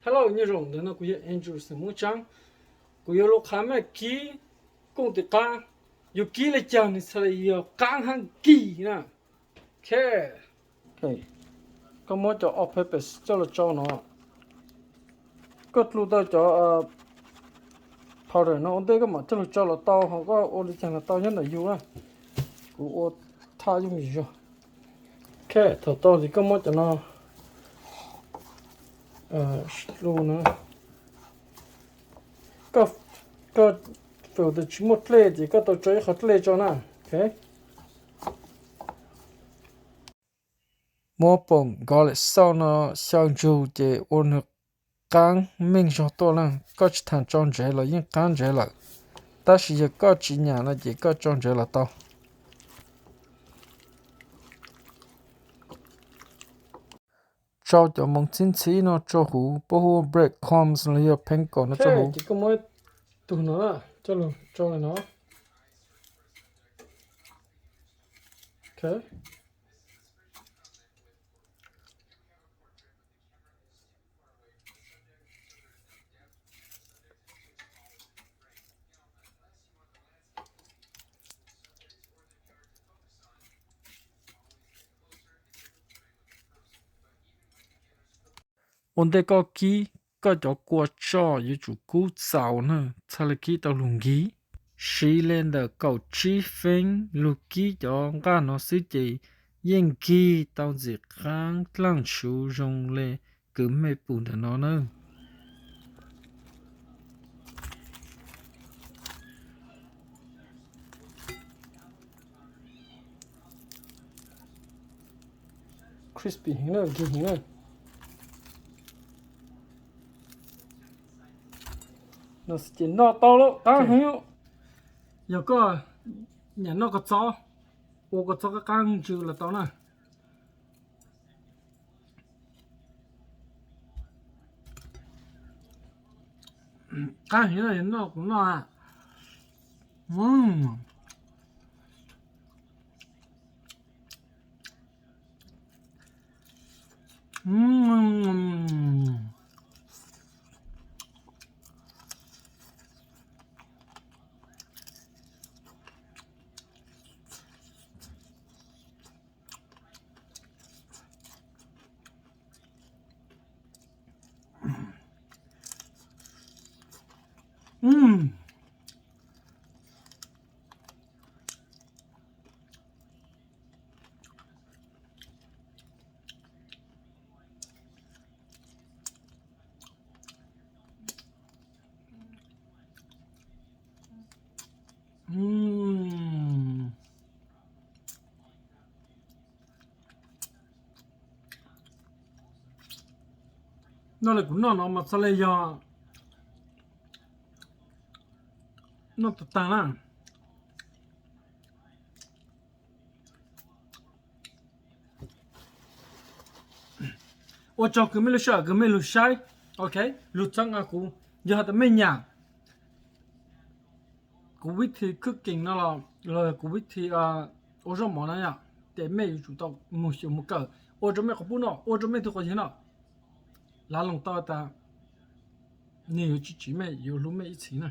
Hello, nyob zoo, ntawm no kuv yog Andrew xeem Moob Tsaab. Kuv yuav lug qha mej kib kooj tis qaab, yug kib le caag nwg txhaj le yog qaab hab kig na. Ok, koj muab cov all purpose coj lug tsau no. Koj dlua tau cov powder no ua ntej koj mam coj lug tsau los tau, ho koj ua le caag los tau nyob ntawm yug na. Kuv ua thaj yooj yim zog. Ok, thaum tau ntxiv koj muab cov no dlua na. Koj, koj, thaum tsis muaj dlej ces koj tau tsau ib qho dlej tso na. Ok. Muab poom garlic salt no xyaw ntsug ces ua nwg qaab meej zog tuaj na. Koj tsis thaam tsau ntsev los yeej qaab ntsev lawm, tab sis yog koj tsis nyam no ces koj tsau ntsev los tau. Tsau cov moov txhib ntxhib no rua huv, puab hu ua bread crumbs los yog pheeb kom no rua huv. Ces koj muab tug no na, coj lug tsau le no. Ok. Ua ntej koj kib, koj cov kua tsoj yuav tsum kub txaus na, txhaj le kib tau lug nkig. Siv le ntawm kaum tsib feeb lug kib cov nqaj no xwb ces yeej nkig tau ntxim qaab dlaaj tshug zoo le kws mej pum ntawm no na. Crispy heev na, nkig heev na. No ces noj tau lawm, qaab heev. Yog koj nyam noj kua txob, ua kua txob qaab qaab ntsws los tau na. Qaab heev na, noj kuv noj. Noj le kuv noj no mas txhaj le yog noj tag tag na. Ua tsaug kws mej lug sij hawm kws mej lug saib. Ok, lug txhawb nqa kuv, yog has tas mej nyam kuv vib thi cooking no los, los kuv vib thi ua zaub mov na yom, ces mej yuav tsum tau moog xyuas moog kawm, ua rua mej quas puj noj, ua rua mej tug quas yawg noj. Lav loo tau tas nwg yuav tsis tsiv mej, yuav hlub mej ib txhis na.